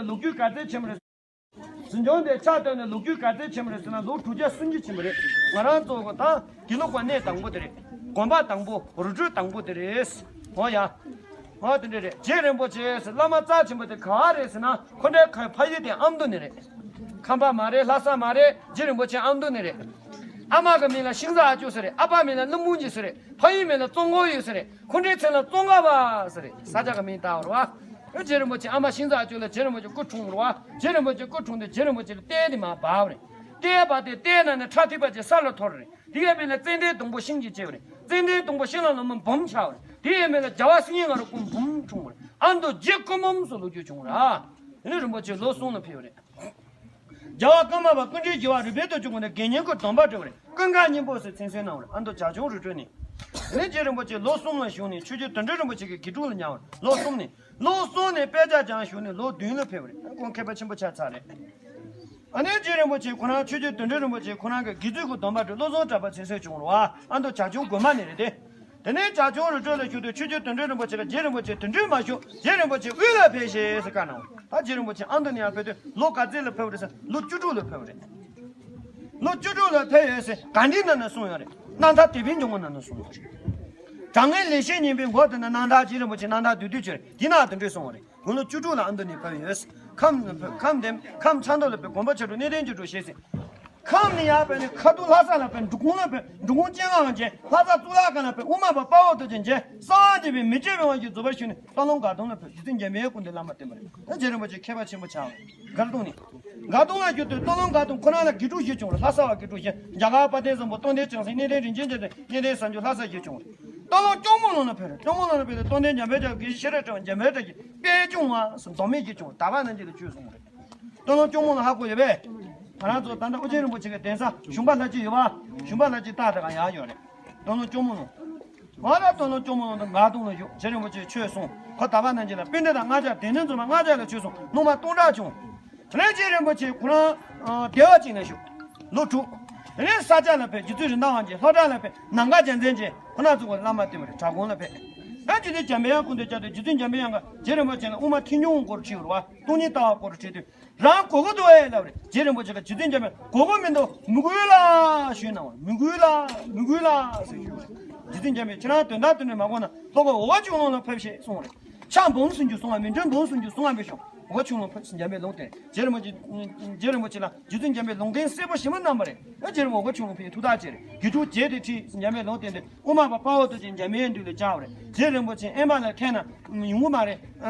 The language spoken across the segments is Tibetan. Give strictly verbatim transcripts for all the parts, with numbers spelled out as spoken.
ལོ་རྒྱུས་ག་ཚད་ཆེན་པོ་རེད། གཟིམ་ཆུང་དེ་ཕྱག་བཏབ་ནས་ལོ་རྒྱུས་ག་ཚད་ཆེན་པོ་རེད་ཟེར་ན། ལོ་དྲུག་བརྒྱ་སུམ་ཅུ་ཕྱིན་པ་རེད། ང་རང་ཚོ་གི་ད་དགེ་ལུགས་པ་གནས་དང་པོ་དེ་རེད། དགོན་པ་དང་པོ། རི་ཁྲོད་དང་པོ་དེ་རེད། འོ་ཡ། འོ་དེ་འདྲ་རེད། རྗེ་རིན་པོ་ཆེ་ཟེར་བླ་མ་རྩ་ཆེན་པོ་དེ་ག་བ་རེད་ཟེར་ན། ཁོ་འདྲའི་ཁ་ཕ་ཡུལ་དེ་ཨ་མདོ་ནས་རེད། ཁམས་པ་མ་རེད། ལྷ་ས་མ་རེད། རྗེ་རིན་པོ་ཆེ་ཨ་མདོ་ནས་རེད། ཨ་མ་གི་མིང་ལ་ཤིང་བཟའ་ཨ་ཅོ་ཟེར་རེད། ཨ་ཕ་མིང་ལ་ཀླུ་འབུམ་རྗེ་ཟེར་རེད། ཕ་ཡུལ་མིང་ལ་ཙོང་ཁ་ཡུལ་ཟེར་རེད། ཁོ་འདྲའི་མཚན་ལ་ཙོང་ཁ་པ་ཟེར་རེད། ས་ཆ་གི་མིང་བཏགས་པ་རེད་བ། རྗེ་རིན་པོ་ཆེ་ཨ་མ་ཤིང་བཟའ་ཨ་ཅོ་ལ་རྗེ་རིན་པོ་ཆེ་སྐུ་འཁྲུངས་པ་རེད་བ། རྗེ་རིན་པོ་ཆེ་སྐུ་འཁྲུངས་དུས་རྗེ་རིན་པོ་ཆེ་ལ་ལྟས་དེ་མར་བབས་པ་རེད། ལྟས་བབས་དུས་ལྟས་ནང་ནས་ཁྲག་ཐིགས་པ་ཅིག་ས་ལ་འཐོར་རེད། དེ་ཡས་མིང་ལ་ཙན་དན་སྡོང་པོ་ཤིང་གཅིག་བྱས་པ་རེད། ཙན་དན་སྡོང་པོ་ཤིང་ལ་ལོ་མ་འབུམ་ཆགས་པ་རེད། དེ་ཡས་མིང་ལ་རྒྱལ་བ་སེང་གེ་ང་རོ་སྐུ་འབུམ་འཁྲུངས་པ་རེད། ཨ་མདོ་རྗེ་སྐུ་འབུམ་སོགས་ལོ་རྒྱུས་བྱུང་བ་རེད། དེ་ནས་རིན་པོ་ཆེ་ལོ་གསུམ་ལ་ཕེབས་པ་རེད། རྒྱལ་བ་ཀརྨ་པ་ཀུན་འདུས་རྒྱལ་བ་རིག་པའི་རྡོ་རྗེ་སྐུ་ནི་དགེ་བསྙེན་གྱི་སྡོམ་པ་སྤྲད་པ་རེད། ཀུན་དགའ་སྙིང་པོ་ཟེར་མཚན་གསོལ་གནང་བ་རེད། ཨ་མདོ་བྱ་ཁྱུང་རི་ཁྲོད་ནས། དེ་ནས་རྗེ་རིན་པོ་ཆེ་ལོ་གསུམ་ལ་བཞུགས་ནས་ཆོས་རྗེ་དོན་གྲུབ་རིན་པོ་ཆེ་གི་དགེ་ཕྲུག་ལ་ཉར་བ་རེད། ལོ་གསུམ་ནས། ལོ་གསུམ་ནས་དཔེ་ཆ་སྦྱངས་བཞུགས་ནས་ལོ་བདུན་ལ་ཕེབས་པ་རེད། ཁོང་མཁས་པ་ཆེན་པོ་ཆགས་ཚར་རེད། ཨ་ནི་རྗེ་རིན་པོ་ཆེ་ཁོ་རང་ཆོས་རྗེ་དོན་གྲུབ་རིན་པོ་ཆེ་ཁོ་རང་གི་དགེ་ཚུལ་གྱི་སྡོམ་པ་སྤྲད། བློ་བཟང་གྲགས་པ་མཚན་གསོལ་བྱུང་བ་རེད་བ། ཨ་མདོ་བྱ་ཁྱུང་དགོན་པ་ནས་རེད་དེ། དེ་ནས་བྱ་ཁྱུང་རི་ཁྲོད་ལ་བཞུགས་དུས་ཆོས་རྗེ་དོན་གྲུབ་རིན་པོ་ཆེ་ལ་རྗེ་རིན་པོ་ཆེ་དོན་གྲུབ་མ་བཞུགས། རྗེ་རིན་པོ་ཆེ་དབུས་ལ་ཕེབས་ཤིག་ཟེར་བཀའ་གནང་བ། ད་རྗེ་རིན་པོ་ཆེ་ཨ་མདོ་ནས་ཡར་ཕེབས་དུས་ལོ་ག་ཚོད་ལ་ཕེབས་པ་རེད་ཟེར་ན། ལོ་བཅུ་དྲུག་ལ་ཕེབས་པ་རེད། ལོ་བཅུ་དྲུག་ལ་ཕེབས་ཡོད་ཟེར་ག་འདྲའི་ནང་ན་གསུངས་ཡོད་རེད། རྣམ་ཐར་དད་པའི་འཇུག་ངོགས་ནང་ན་གསུངས་ཡོད་རེད། དྲང་ངེས་ལེགས་བཤད་སྙིང་པོའི་མགོ་དེ་ན་རྣམ་ཐར་རྗེ་རིན་པོ་ཆེ་རྣམ་ཐར་བསྡུས་དུས་ཕྱིར་འདི་ན་དེ་འདྲ་གསུངས་པ་རེད། དགུང་ལོ་བཅུ་དྲུག་ལ་ཨ་མདོ་ནས་ཕེབས་ཡོད། ཁམས་ནས་ཕེབས། ཁམས་འདེམས། ཁམས་ཆབ་མདོ་ལ་ཕེབས། དགོན་པ་ཆེ་དྲུག་གནས་བརྟན་ཆེ་དྲུག་བཞེས་ཟིན། ཁམས་ནས་ཡར་ཕེབས་ནས་ཁ་ཐུག་ལྷ་ས་ལ་ཕེབས། འབྲི་གུང་ལ་ཕེབས། འབྲི་གུང་སྤྱན་སྔ་མཇལ། ལྷ་ས་གཙུག་ལག་ཁང་ལ་ཕེབས། དབུ་མ་པ་དཔའ་བོ་རྡོ་རྗེ་མཇལ། གསང་བ་འདུས་པའི་མི་བསྐྱོད་པའི་དབང་གིས་རྫོགས་པར་ཞུས་ནས་སྟོད་ལུང་དགའ་གདོང་ལ་ཕེབས། རྗེ་བཙུན་འཇམ་དཔལ་སྐུ་འདི་བླ་མ་བསྟེན་པ་རེད། ད་རྗེ་རིན་པོ་ཆེ་མཁས་པ་ཆེན་པོ་ཆགས་པ་རེད། དགའ་གདོང་ནས། དགའ་གདོང་ལ་བཞུགས་དུས་སྟོད་ལུང་དགའ་གདོང་ཁོ་རང་ལ་དགེ་ཕྲུག་བཞི་བྱུང་རེད། ལྷ་ས་བ་དགེ་ཕྲུག་བཞི། རྒྱ་གར་དཔལ་ལྡན་བཟང་པོ། རྟོགས་ལྡན་བྱང་སེང་། གནས་བརྟན་རིན་ཆེན་རྒྱལ་མཚན། གནས་བརྟན་གསར་འགྱུར། ལྷ་ས་བཞི་བྱུང་རེད། སྟོད་ལུང་སྐྱོར་མོ་ལུང་ལ་ཕེབས་རེད། སྐྱོར་མོ་ལུང་ལ་ཕེབས་དུས་རྟོགས་ལྡན་འཇམ་དཔལ་རྒྱལ། དགེ་བཤེས་ཤེས་རབ་གྲགས་པ། འཇམ་དཔལ་གྲགས་ཀྱི་དཔལ་འབྱུང་བ་ཟེར་མདོ་སྨད་བཞི་བྱུང་རེད། དག་པ་རྣམ་རྒྱལ་ལ་ཆོས་གསུངས་རེད། སྟོད་ལུང་སྐྱོར་མོ་ལུང་ཧ་གོ་ཡོད་པས། ང་རང་ཚོ་ད་ལྟ་ཨོ་རྒྱན་རིན་པོ་ཆེ་གི་གདན་ས་གཞུང་པ་ལྷ་སྐྱིད་ཡོད་པ། གཞུང་པ་ལྷ་སྐྱིད་རྟགས་དེ་ག་ཡར་ཡོད་རེད། སྟོད་ལུང་སྐྱོར་མོ་ལུང་། ང་ལ་སྟོད་ལུང་སྐྱོར་མོ་ལུང་དུ་མགར་གདོང་ལ་བཞུགས། རྗེ་རིན་པོ་ཆེས་ཆོས་གསུངས། ཁོ་དག་པ་རྣམ་རྒྱལ་ལ་པཎྜི་ཏ་ལྔ་བརྒྱ། སྡེ་སྣོད་འཛོམས་པ་ལྔ་བརྒྱ་ལ་ཆོས་གསུངས། སློབ་མ་སྟོང་ཕྲག་བྱུང་། དེ་ནས་རྗེ་རིན་པོ་ཆེ་ཁོ་རང་ཨ་བདེ་བ་ཅན་ལ་བཞུགས། ལོ་དྲུག་དེ་ནས་ས་སྐྱ་ལ་ཕེབས། རྗེ་བཙུན་རེད་མདའ་དབང་མཇལ། ལྷོ་བྲག་ལ་ཕེབས། ནམ་མཁའ་རྒྱལ་མཚན་མཇལ། ཁོ་ན་ཚོ་གི་བླ་མ་བསྟེན་པ་རེད། བྲག་དགོན་ལ་ཕེབས། ཨ་རྗེ་བཙུན་འཇམ་པའི་དབྱངས་སྐུ་མདུན་བཅར་དུས་རྗེ་བཙུན་འཇམ་པའི་དབྱངས་ཀྱིས་རྗེ་རིན་པོ་ཆེ་ལ་དབུ་མ་ཐལ་འགྱུར་སྐོར་དྲིས་པ་རེད་བ། སྟོང་ཉིད་ལྟ་བ་སྐོར་དྲིས་དུས། རང་གོ་གི་འདུག་ཨེ་ལབ་རེད། རྗེ་རིན་པོ་ཆེ་གིས་རྗེ་བཙུན་འཇམ་དཔལ་གོ་གི་མི་འདུག་མི་དགོས་ལ་ཞུས་གནང་བ། མི་དགོས་ལ། མི་དགོས་ལ་ཟེར་ཞུས་པ་རེད། རྗེ་བཙུན་འཇམ་དཔལ་ཁྱེད་རང་དོན་དག་དོན་འགྲུབ་མ་གོ་ན་ལྷོ་ཁ་འོལ་ཁ་ཆོས་ལུང་ལ་ཕེབས་ཤིག་གསུངས་པ་རེད། ཕྱག་འབུམ་སུམ་ཅུ་སོང་བ་མི་འགྲོ། འབུམ་སུམ་ཅུ་སོང་བ་མི་ཤོང་། འོལ་ཁ་ཆོས་ལུང་ཕེབས་ཟེར་འཇམ་དཔལ་ལུང་བསྟན། རྗེ་རིན་པོ་ཆེ། རྗེ་རིན་པོ་ཆེ་ལ་རྗེ་བཙུན་འཇམ་དཔལ་ལུང་བསྟན་གསལ་པོ་ཞིབ་མོ་གནང་བ་རེད། ཨ་རྗེ་རིན་པོ་འོལ་ཁ་ཆོས་ལུང་ཕེབས་ཐུགས་ཐག་བཅད་རེད། དགེ་ཕྲུག་བརྒྱད་དེ་ཁྲིད་ཟེར་འཇམ་དཔལ་ལུང་བསྟན་ཏེ། དབུ་མ་པ་དཔའ་བོ་རྡོ་རྗེ་འཇམ་དཔལ་འདུས་ལ་བཅར་བ་རེད། རྗེ་རིན་པོ་ཆེ་ཨེ་མ་ལ་ཐད་ན་ཡོང་གི་མ་རེད།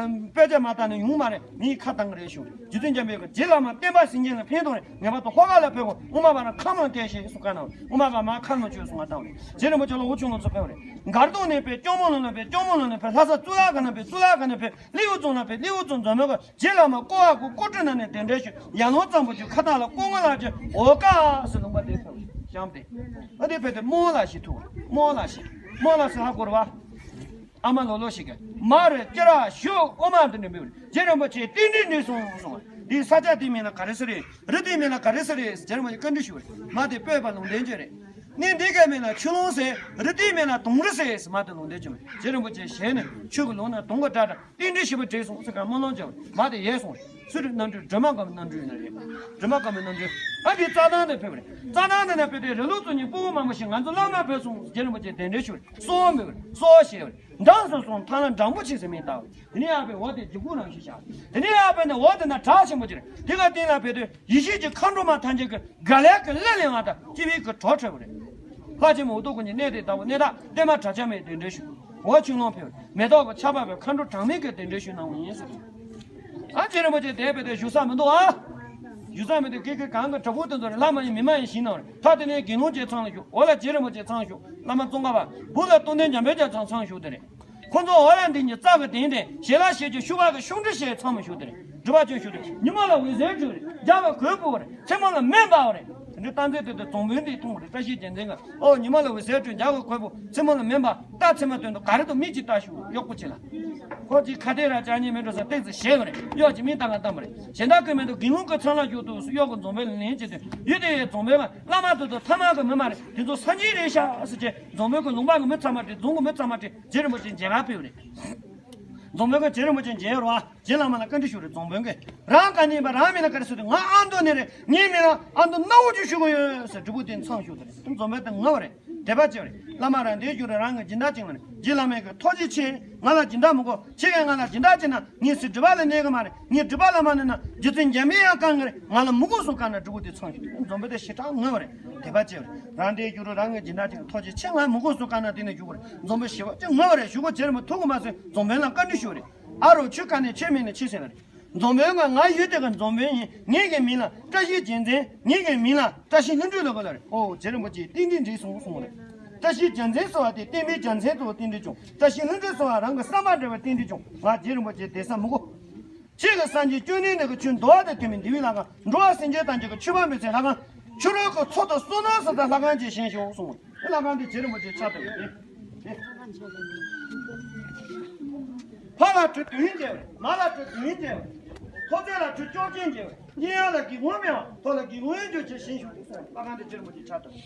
དཔེ་ཆ་མ་བལྟས་ན་ཡོང་གི་མ་རེད། མིའི་ཁ་བཏང་གི་རེད་ཞུ། རྗེ་བཙུན་འཇམ་དཔལ་གྱིས་རྗེ་བླ་མ་བསྟན་པ་སེང་གེ་ལ་ཕན་ཐོགས་རེད། ངེས་པར་དུ་ལྷོ་ཁ་ལ་ཕེབས་དགོས། དབུ་མ་པ་རང་ཁམས་ལ་ཐད་ཤིག་གསུངས་བཀའ་གནང་བ་རེད། དབུ་མ་པ་མར་ཁམས་ལ་ཆོས་གསུང་བ་བཏང་བ་རེད། རྗེ་རིན་པོ་ཆེ་ལྷོ་ཁ་ཆོས་ལུང་ཚུར་ཕེབས་པ་རེད། མགར་གདོང་ནས་ཕེབས། སྐྱོར་མོ་ལུང་ལ་ཕེབས། སྐྱོར་མོ་ལུང་ནས་ཕེབས། ལྷ་ས་གཙུག་ལག་ཁང་ལ་ཕེབས། གཙུག་ལག་ཁང་ནས་ཕེབས། ལྷོ་འོད་རྫོང་ལ་ཕེབས། ལྷོ་འོད་རྫོང་འཛོམས་མོལ་གྱི་རྗེ་བླ་མ་ཀོ་བ་ཀོ་སྐུ་བཀྲ་ཤིས་ནང་ནས་གདན་འདྲེན་ཞུས། ཡར་ཀླུང་གཙང་པོ་ཆུ་ཁ་ཐང་ལ་ཀོ་ལྔ་ལ་ཕེབས། འོལ་ཁ་ཟེར་ལུང་པ་དེར་ཕེབས་པ་རེད། བཤམས་ཏེ། ཨ་དེ་ཕེབས་ཏེ་རྨོ་ལགས་ཤིག་ཐུག་པ་རེད། རྨོ་ལགས་ཤིག་རྨོ་ལགས་ཟེར་ཧ་གོ་རེད་བ། ཨ་མ་ལོ་ལོ་ཞིག་གིས་མ་རེད། ཅི་ར་ཞུ། འོ་མ་འདི་འདྲ་མི་རེད། རྗེ་རིན་པོ་ཆེ་རྟེན་འབྲེལ་འདི་སོང་གསུངས་པ་རེད། འདི་ས་ཆ་དེའི་མིང་ལ་ག་རེ་ཟེར་རེད། རི་དེའི་མིང་ལ་ག་རེ་ཟེར་རེད་ཟེར་རྗེ་རིན་པོ་ཆེ་བཀའ་འདྲི་ཞུས་པ་རེད། མ་དེ་སྤོས་པ་ལུང་བསྟན་བྱས་རེད། གནས་འདི་གའི་མིང་ལ་ཆོས་ལུང་ཟེར། རི་དེའི་མིང་ལ་དུང་རི་ཟེར་ཟེར། མ་དེ་ལུང་བསྟན་བྱས་པ་རེད། རྗེ་རིན་པོ་ཆེ་ཞལ་ནས་ཆོས་ཀྱི་ལུང་དང་དུང་གི་སྒྲ་དང་རྟེན་འབྲེལ་ཞིབ་པོ་བྲིས་སོང་ཟེར་ག་སྨོན་ལམ་བརྒྱབ་པ་རེད། མ་དེ་ཡལ་སོང་རེད། སུ་རེད། རྣམ་སྤྲུལ་སྒྲོལ་མ་དཀར་པོའི་རྣམ་སྤྲུལ་ཡིན་ན་རེད། སྒྲོལ་མ་དཀར་པོའི་རྣམ་སྤྲུལ། ཨ་འདི་རྩྭ་ཐང་དེ་ཕེབས་པ་རེད། རྩྭ་ཐང་དེ་ན་ཕེབས་དུས་རི་ལུག་ཚོ་གཉིས་སྤུ་གུ་མང་པོ་ཞིག་ང་ཚོ་བླ་མ་ཕེབས་སོང་ཟེར་རྗེ་རིན་པོ་ཆེ་གདན་འདྲེན་ཞུས་པ་རེད། གསོལ་བ་འབུལ་བ་རེད། གསོལ་བ་བཞེས་པ་རེད། འགྲངས་སོང་སོང་ཐང་ལ་འགྲངས་པོ་ཆེ་ཟེར་མིང་བཏགས་པ་རེད། དེ་ནས་ཡར་ཕེབས་འོག་དེ་འཇིགས་སྐུལ་རང་བཞིན་བཞག་དེ་ནས་ཡར་ཕེབས་ནས་འོག་དེ་ན་བྲག་ཆེན་པོ་ཅིག་རེད། དེ་ག་སྟེང་ལ་ཕེབས་དུས་ཡེ་ཤེས་ཀྱི་མཁའ་འགྲོ་མ་ཐམས་ཅད་ཀྱིས་ག་ལེ་ག་ལེ་ལེ་ང་དང་སྐྱིད་པའི་གི་གྲོགས་འཕྲད་པ་རེད། ལྷ་ཆེན་མོ་འུ་ཐུག་ཀུན་གྱི་གནས་དེ་ལྟ་བུ་གནས་བདག་བསྟན་མ་གྲགས་ཆེན་མའི་གདན་འདྲེན་ཞུས། འོག་ཆོས་ལུང་ཕེབས་པ་རེད། མེ་ཏོག་གི་ཆར་འབབ་པའི་མཁའ་འགྲོ་གྲངས་མེད་ཀྱི་གདན་འདྲེན་ཞུས་གནང་བ་ཡིན་ཟེར། ཨ་རྗེ་རིན་པོ་ཆེ་དེ་ཕེབས་དུས་བཞུགས་ས་མི་འདུག་ཨ། བཞུགས་ས་མི་འདུག་ཀི་ཀི་གང་གི་གྲོགས་པོ་དེ་ཚོ་རེད། ལྷ་མ་ཡིན་མི་མ་ཡིན་ཞིག་གནང་བ་རེད། ད་དེ་ནས་དགེ་སློང་བཅས་ཚང་ལ་བཞུགས། འོག་ལ་རྗེ་རིན་པོ་ཆེ་ཚང་བཞུགས། བླ་མ་ཙོང་ཁ་པ། བུ་ལ་རྟོགས་ལྡན་འཇམ་དཔལ་རྒྱལ་ཚང་ཚང་བཞུགས་དེ་རེད། ཁོ་ཚོ་འོ་ར་འདི་ཉིད་རྩ་གི་གདན་དེ་ཞལ་ལག་ཞལ་གྱི་ཤུ་བ་གི་ཤུགས་འགྲེལ་ཞལ་ཚང་མ་ཞུ་དེ་རེད། སྒྲུབ་པ་ཆོས་ཞུ་དེ་རེད། ཉི་མ་ལ་འོད་ཟེར་འཕྲོས་རེད། རྒྱ་གར་གོས་སྤུ་བ་རེད། མཚན་མོ་ལ་མེ་འབར་བ་རེད། དེ་འདྲའི་རྟགས་མཚན་དེ་ཚོ་རྫོང་དཔོན་དེས་མཐོང་བ་རེད། བཀྲ་ཤིས་རྒྱལ་མཚན་གྱིས་ཨོ་ཉི་མ་ལ་འོད་ཟེར་འཕྲོས། རྒྱ་གར་གོས་སྤུ། མཚན་མོ་ལ་མེ་འབར། རྟགས་མཚན་མ་སྟོན་དུས་ག་རེ་འདུག་མིག་གཅིག་ལྟ་ཞུ་གཡོག་པོ་ཆེ་ལ། ཁོ་ཅིག་ཁ་གཏད་ར་ཅག་ཉེ་མེད་འགྲོ་ས་ཏོག་ཙམ་བཞེས་པ་རེད། གཡོག་ཅིག་མིང་བཏགས་ག་བཏང་བ་རེད། གཞན་དག་གིས་མེད་དུ་དགེ་སློང་གི་ཚང་ལ་བཞུགས་འདུག་གཡོག་གི་རྫོང་དཔོན་ལ་ལན་བྱེད་དུས་ཡུལ་དེའི་རྫོང་དཔོན་ལ་བླ་མ་དེ་ཚོ་ཐ་མལ་གྱི་མི་མ་རེད། དེ་ཚོ་སངས་རྒྱས་རེད་ཤག་ཟེར་བྱས་རྫོང་དཔོན་གྱི་ལུང་པ་གི་མི་ཚང་མ་དྲིས། རྫོང་གི་མི་ཚང་མ་དྲིས། རྗེ་རིན་པོ་ཆེ་མཇལ་ཁ་ཕེབས་པ་རེད། རྫོང་དཔོན་གྱིས་རྗེ་རིན་པོ་ཆེ་མཇལ་རོགས། རྗེ་བླ་མ་ལ་བཀའ་འདྲི་ཞུ་རེད། རྫོང་དཔོན་གྱིས་རང་ག་ནས་ཡིན་པ། རང་མིང་ལ་ག་རེ་ཟེར་དུས། ང་ཨ་མདོ་ནས་རེད། ངའི་མིང་ལ་ཨ་མདོ་སྣ་བོ་ཅིག་ཞུ་གི་ཡོད་ཟེར། སྒྲུབ་ཕུག་དེ་མཚམས་ཞུགས་ཏེ་རེད། རྫོང་དཔོན་དེ་ངུ་བ་རེད། དད་པ་ཆེ་བ་རེད། བླ་མ་རང་དེའི་རྒྱུ་རུ་རང་གི་སྦྱིན་བདག་བྱེད་ངོ་རེད། རྗེ་བླ་མས་གི་ཐུགས་རྗེ་ཆེ། ང་ལ་སྦྱིན་བདག་མི་དགོས། ཁྱེད་ཀྱིས་ང་ལ་སྦྱིན་བདག་བྱེད་ན་ངའི་སྲིད་སྒྲུབ་པ་ལ་གནས་གི་མ་རེད། ངའི་སྒྲུབ་པ་བླ་མ་གནས་ན་རྗེ་བཙུན་འཇམ་པའི་དབྱངས་བསྐང་གི་རེད། ང་ལ་མི་དགོས་གསུངས་བཀའ་གནང་སྒྲུབ་ཕུག་དེ་མཚམས་ཞུགས། རྫོང་དཔོན་དེ་ཞེ་དྲག་ངུ་བ་རེད། དད་པ་ཆེ་བ་རེད། རང་དེའི་རྒྱུ་རུ་རང་གི་སྦྱིན་བདག་བྱེད་ཀྱི་ཐུགས་རྗེ་ཆེ། ང་མི་དགོས་གསུངས་བཀའ་གནང་དེ་ནས་བཞུགས་པ་རེད། རྫོང་དཔོན་ཞེ་པོ་ཅིག་ངུ་བ་རེད། གཞུག་གུ་རྗེ་རིན་པོ་ཐུགས་ཁུར་མ་སོན། རྫོང་དཔོན་ལ་བཀའ་འདྲི་ཞུ་བ་རེད། ཨ་རོ་ཁྱོད་ག་ནས་ཁྱོད་མིང་ནས་ཅི་ཟེར་ལ་རེད། རྫོང་དཔོན་གྱིས་ང་ཡུལ་དེ་གི་རྫོང་དཔོན་ཡིན། ངེད་ཀྱི་མིང་ལ་བཀྲ་ཤིས་རྒྱལ་མཚན། ངེད་ཀྱི་མིང་ལ་བཀྲ་ཤིས་ལྷུན་གྲུབ་ལབ་གི་ལ་རེད། ཨོ་རྗེ་རིན་པོ་ཆེ་ཏིང་ཏིང་འགྲིག་སོང་གསུངས་རེད། བཀྲ་ཤིས་རྒྱལ་མཚན་ཟེར་བ་དེ་བསྟན་པའི་རྒྱལ་མཚན་ཟེར་བ་ཏིང་འགྲིག་བྱུང་། བཀྲ་ཤིས་ལྷུན་གྲུབ་ཟེར་བ་རང་གི་བསམ་པ་འགྲུབ་པ་ཏིང་འགྲིག་བྱུང་། ང་རྗེ་རིན་པོ་ཆེ་དེ་ས་མི་དགོས། ཁྱེད་ཀྱི་སངས་རྒྱས་བཅོམ་ལྡན་འདས་ཀྱིས་ཁྱོད་འདུལ་བ་དང་མཐུན་པའི་འདུལ་བའི་ལྷ་ཁང་། འགྲོ་བ་སེམས་ཅན་ཐམས་ཅད་ཀྱི་མཆོད་པ་འབུལ་སའི་ལྷ་ཁང་། ཕྱི་རོལ་གྱི་མཚོ་དང་སོ་ནམ་ས་དང་ལྷ་ཁང་ཅིག་བཞེངས་ཤོག་གསུངས། དེ་ལྷ་ཁང་དེ་རྗེ་རིན་པོ་ཆེ་ཕྱག་བཏབ་ཡོད་དེ། ཕ་ལ་བུ་བདུན་བྱས་པ་རེད། མ་ལ་བུ་བདུན་བྱས་པ་རེད། ཕོ་ཚོད་ལ་བུ་བཅོ་བརྒྱད་བྱས་པ་རེད། གཉེན་ཡ་ལ་གི་ངོ་མེད་པ། ཐོག་ལ་གི་ངོ་ཡོད་རྒྱུ་ཆེ་ཞིང་ཞུགས་ཏེ་གསུངས། ལྷ་ཁང་དེ་རྗེ་རིན་པོ་ཆེ་ཕྱག་བཏབ།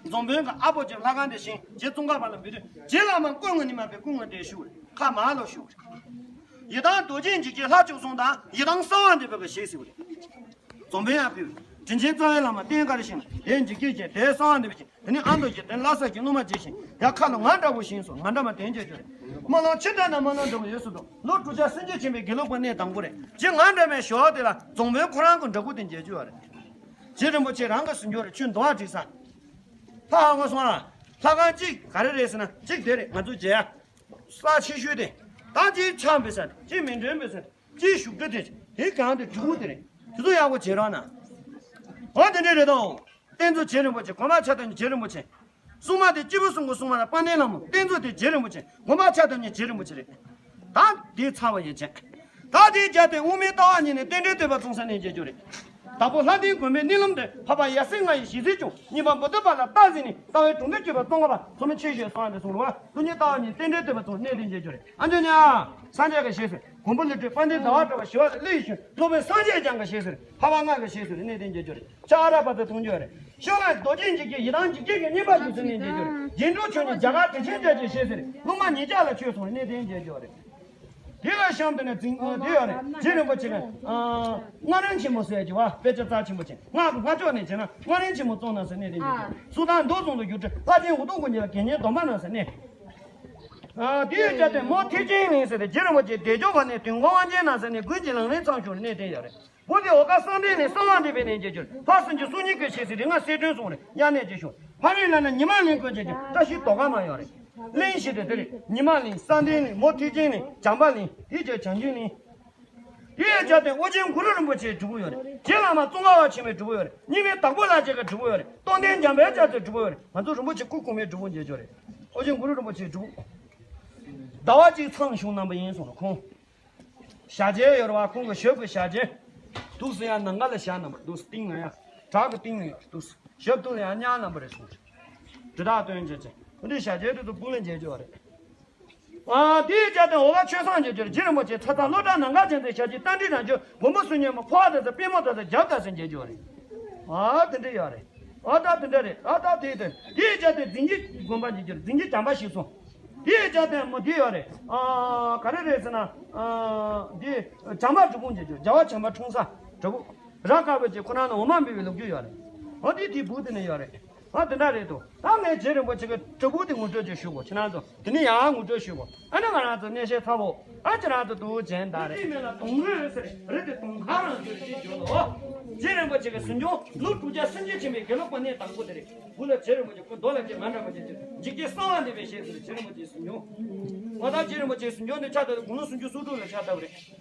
རྫོང་དཔོན་གྱིས་ཨ་ཕོ་ཆེ་ལྷ་ཁང་དེ་བཞེངས། རྗེ་ཙོང་ཁ་པ་ལ་འབུལ་དུས། རྗེ་བླ་མ་སྐུ་ངོ་ཉི་མ་པའི་སྐུ་ངོ་དེ་བཞུགས་རེད། ཁ་མ་ལོ་བཞུགས་རེད། ཡི་དམ་རྡོ་རྗེ་འཇིགས་བྱེད་ལྷ་བཅུ་གསུམ་དང་། ཡི་དམ་གསང་བ་འདུས་པའི་གི་ཞལ་གཟིགས་རེད། རྫོང་དཔོན་ཡང་ཕེབས། དྲིན་ཅན་རྩ་བའི་བླ་མ་རྟེན་དཀར་ཞིང་། དེ་འཇིགས་བྱེད་ཅན། དེ་གསང་བ་འདུས་པའི་ཞིང་། དེ་ནི་ཨ་མདོ་ཞིང་། དེ་ནི་ལྷ་ས་ཞིང་། སློབ་མ་རྗེ་ཞིང་། ཡ་ཁ་ལོ་ང་འདྲ་བོ་ཞིང་སོགས་ང་འདྲ་མ་དེ་འཇལ་རྒྱུ་རེད། སྨོན་ལམ་ཕྱི་དྲགས་ན་སྨོན་ལམ་འདྲ་བོ་ཡོད་སུ་འདུག་ལོ་དྲུག་བརྒྱ་སུམ་ཅུ་ཕྱིན་པའི་དགེ་ལུགས་པ་གནས་དང་པོ་རེད། རྗེ་ང་འདྲ་མའི་ཞོར་དེ་ལ་རྫོང་དཔོན་ཁོ་རང་གི་འདྲ་སྐུ་དེ་མཇལ་རྒྱུ་ཡོད་རེད། རྗེ་རིན་པོ་ཆེ་རང་གི་ཟིན་རྒྱུ་རེད། ཁྱོད་འདུལ་བ་སྒྲིག་ས། ཕ་ཧ་གོ་སོང་ཨ། ལྷ་ཁང་གཅིག་ག་རེ་རེད་ཟེར་ན་གཅིག་དེ་རེད། ང་ཚོ་མཇལ་ཡ་ས་ཆེ་ཤོས་དེ། ད་གཅིག་ཕྱག་འབུལ་ས་དེ། གཅིག་མཎྜལ་འབུལ་ས་དེ། ཅིའི་བཞུགས་ཁྲི་དེ། དེའི་སྒང་དེ་སྒྲུབ་ཕུག་དེ་རེད། དེ་ཚོ་ཡག་པོ་བྱེད་རོགས་གནང་། འོ་དེ་འདྲ་རེད་དོ། རྟེན་གཙོ་རྗེ་རིན་པོ་ཆེ། གོང་མ་ཕྱག་བཏབ་མཁན་རྗེ་རིན་པོ་ཆེ། སྲུང་མ་དེ་སྐྱེས་བུ་སྲུང་མཁན་སྲུང་མ་དང་དཔལ་ལྡན་ལྷ་མོ། རྟེན་གཙོ་དེ་རྗེ་རིན་པོ་ཆེ། གོང་མ་ཕྱག་བཏབ་མཁན་རྗེ་རིན་པོ་ཆེ་རེད། ད་དེ་ཚར་བ་ཡིན་ཅེ། ད་དེའི་རྒྱབ་དེ་དབུ་མའི་ལྟ་བ་གཉིས་ནས་རྟེན་འབྲེལ་བསྟོད་པ་བརྩམས་ས་གནས་མཇལ་རྒྱུ་རེད། དྭགས་པོ་ལྷ་ལྡན་དགོན་པའི་གནས་ལམ་དུ། འཕགས་པ་ཡབ་སྲས་ལྔ་ཡི་ཞལ་གཟིགས་བྱུང་། གཉིས་པ་བུ་ཐུབ་པ་ལ་རྟག་གཟིགས་ནས། རྩ་བའི་གྲོང་སྡེ་སྤྱོད་པ་ཙོང་ཁ་པ། མཚོ་མོ་ཆེ་ཞེས་གསུངས་ཏེ་གསུངས་རེད་བ། དབུ་མའི་ལྟ་བ་གཉིས་རྟེན་འབྲེལ་བསྟོད་པ་བརྩམས་གནས་དེ་མཇལ་རྒྱུ་རེད། ཨ་ཇོ་ཉ། སངས་རྒྱས་ཀྱི་ཞལ་ཟེར། མགོན་པོ་ཀླུ་སྒྲུབ་དཔལ་ལྡན་ཟླ་བ་གྲགས་པ་ཞི་བ་ལྷས་ལེགས་ཤོག་སློབ་དཔོན་སངས་རྒྱས་བསྐྱངས་ཀྱི་ཞལ་ཟེར། འཕགས་པ་ལྔ་གི་ཞལ་ཟེར་གནས་དེ་མཇལ་རྒྱུ་རེད། ཤ་ཨ་ར་པ་དེ་མཐོང་རྒྱུ་རེད། ཤོ་ལ་རྡོ་རྗེ་འཇིགས་བྱེད་ཡི་དམ་འཇིགས་བྱེད་ཀྱི་བསྙེན་པ་ཞུ་ཟེར་གནས་མཇལ་རྒྱུ་རེད། རྒྱན་དྲུག་མཆོག་གཉིས་རྒྱ་གར་དྲི་ཆེན་རྒྱལ་གྱི་ཞལ་ཟེར། སློབ་མ་ཉིས་བརྒྱ་ལ་ཆོས་གསུངས་གནས་དེ་མཇལ་རྒྱུ་རེད། དེ་ལ་གཤམ་དུ་ནས་འཛིན་དེ་ཡོད་རེད། རྗེ་རིན་པོ་ཆེ་གིས་ཨ། སྔགས་རིམ་ཆེན་མོ་ཟེར་གྱི་བ། དཔེ་ཆ་རྩ་ཆེན་པོ་ཆེ། སྔགས་ཀྱི་སྔགས་ཕྱོགས་ནས་བྱས་ན་སྔགས་རིམ་ཆེན་མོ་བརྩམས་གནང་ཟེར་གནས་དེ་མཇལ་རྒྱུ། སུ་དང་མདོ་གསུམ་དུ་བསྒྱུར་ཁྲིད། ལྷ་ཆེན་འུ་དུམ་ཀུན་གྱི་ལ་དགེ་བསྙེན་སྡོམ་པ་གནང་ཟེར་གནས། ཨ། དེའི་རྒྱབ་དེ་མོ་ཐེག་ཆེན་གླིང་ཟེར་ཏེ། རྗེ་རིན་པོ་ཆེ་བདེ་མཆོག་དབང་ནས་དུས་འཁོར་དབང་ཆེན་གནང་ཟེར་ནས་དགུན་གྱི་ལང་ལིང་ཚང་བྱུང་གནས་དེ་ཡོད་རེད། བུ་དེ་འོ་ཀ་གསང་བདེ་གླིང་གསང་བ་འདུས་པའི་གནས་མཇལ་རྒྱུ། ཕ་སུམ་ཅུ་སོ་གཉིས་ཀྱི་ཞལ་ཟེར་རིག་སྔགས་གསལ་སྒྲོན་གསུངས་རེད། དབྱར་གནས་མཇལ་ཤོག་ཕ་རོལ་ལ་ནི་ཉི་མ་གླིང་དགོན་མཇལ་རྒྱུ། བཀྲ་ཤིས་རྡོ་ཁ་མ་ཡོད་རེད། གླིང་བཞི་དེ་དེ་རེད། ཉི་མ་གླིང་། གསང་བདེ་གླིང་། མོ་ཐེག་ཆེན་གླིང་། བྱམས་པ་གླིང་། དེའི་རྗེས་བྱང་ཆུབ་གླིང་། དེའི་རྒྱབ་དེ་ཨོ་རྒྱན་གུ་རུ་རིན་པོ་ཆེའི་སྒྲུབ་ཕུག་ཡོད་རེད། རྗེ་བླ་མ་ཙོང་ཁ་པ་ཆེན་པོའི་སྒྲུབ་ཕུག་ཡོད་རེད། རྙིང་མའི་དྭགས་པོ་ལྷ་རྗེ་གི་སྒྲུབ་ཕུག་ཡོད་རེད། འཇམ་དཔལ་འཇམ་དཔལ་རྒྱ་མཚོའི་སྒྲུབ་ཕུག་ཡོད་རེད། ང་ཚོ་རིན་པོ་ཆེ་སྐུ་གོང་མའི་སྒྲུབ་ཕུག་མཇལ་རྒྱུ་རེད། ཨོ་རྒྱན་གུ་རུ་རིན་པོ་ཆེའི་སྒྲུབ་ཕུག་ཟླ་བ་གཅིག་མཚམས་བཞུགས་གནང་པ་ཡིན་གསུངས་རེད་ཁོང་། ཞབས་རྗེས་ཡོད་རེད་བ། ཁོང་གི་ཞབས་ཀྱི་ཞབས་རྗེས། འདུག་སེ་ཡར་ནང་ཁ་ལ་བཞག་གནང་པ། འདུག་སེ་སྟེང་ལ་ཡར། བྲག་གི་སྟེང་ལ་ཡར། འདུག་སེ་ཞབས་ཏོག་ལ་ཡར་བསྙལ་གནང་པ་རེད་གསུངས་རེད། དྲི་རྟགས་སྟོན་བྱས་བྱས། འདི་ཞབས་རྗེས་དེ་ཚོ་སྤུ་ལ་མཇལ་རྒྱུ་རེད། ཨ། དེའི་རྒྱབ་དེ་འོ་ཀ་ཆོས་བཟང་མཇལ་རྒྱུ་རེད། རྗེ་རིན་པོ་ཆེ་ཚ་ཚ་བློ་བྲལ་ནམ་མཁའ་རྒྱལ་མཚན་ཞབས་ཀྱི་རྟ་མགྲིན་རང་བྱོན། མགོན་པོ་གསུང་སྙན་མོ་འཕོ་བ་དང་ཟེར། པད་མོ་དང་ཟེར། རྒྱབ་དང་ཟེར་མཇལ་རྒྱུ་རེད། ཨ། དེ་འདྲ་ཡོད་རེད། ཨ། ད་དེ་འདྲ་རེད། ཨ། ད་དེ་དེ་དེའི་རྒྱབ་དེ་རྫིང་བུ་དགོན་པ་མཇལ་རྒྱུ་རེད། རྫིང་བུ་བྱམས་པ་ཞིག་སོང་། དེའི་རྒྱབ་དེ་མོ་དེ་ཡོད་རེད། ཨ། ག་རེ་རེད་ཟེར་ན། ཨ། དེ་བྱམས་པ་སྒྲུབ་ཕུག་མཇལ་རྒྱུ། རྒྱལ་བ་བྱམས་པ་འཁྲུངས་ས་སྒྲུབ་ཕུག་ར་དཀར་པོ་ཅིག་ཁོ་ན་ནས་འོ་མ་འབུལ་བའི་ལོ་རྒྱུས་ཡོད་རེད། ཨ། དེ་དེའི་སྦུག་དེ་ནས་ཡོད་རེད། ཨ། དེ་འདྲ་རེད་འདུག་ད་ངས་རྗེ་རིན་པོ་ཆེ་གི་སྒྲུབ་ཕུག་དེ་ངོ་སྤྲོད་ཅིག་ཞུ་གོ། ཁྱེད་རང་ཚོ་དེ་ནས་ཡང་ངོ་སྤྲོད་ཞུ་གོ། ཨ་ནི་ང་རང་ཚོ་གནས་བཤད་ཚར་བོ། ཨ། ཁྱེད་རང་ཚོ་དུ་བྱེད་ད་རེད། དེ་མིན་ལ་དུང་རི་ཟེར་རི་དེ་དུང་ཁ་རང་ཚོས་ཅིག་བརྗོད་དོ། རྗེ་རིན་པོ་ཆེ་གི་གཟིམ་ཆུང་ལོ་དྲུག་བརྒྱ་སུམ་ཅུ་ཕྱིན་པའི་དགེ་ལུགས་པ་གནས་དང་པོ་དེ་རེད། དགུ་ལ་རྗེ་རིན་པོ་ཆེ། དགུ་མདོ་ལ་རྗེ་མ་འདྲ་མ་རྗེ་ཆེ་འཇིགས་བྱེད་གསང་བ་འདུས་པའི་ཞལ་ཟེར། རྗེ་རིན་པོ་ཆེའི་གཟིམ་ཆུང་། ང་ད་རྗེ་རིན་པོ་ཆེའི་གཟིམ་ཆུང་དེ་ཕྱག་བཏབ་དུས་དགུང་ལོ་སུམ་ཅུ་སོ་དྲུག་ལ་ཕྱག་བཏབ་པ་རེད།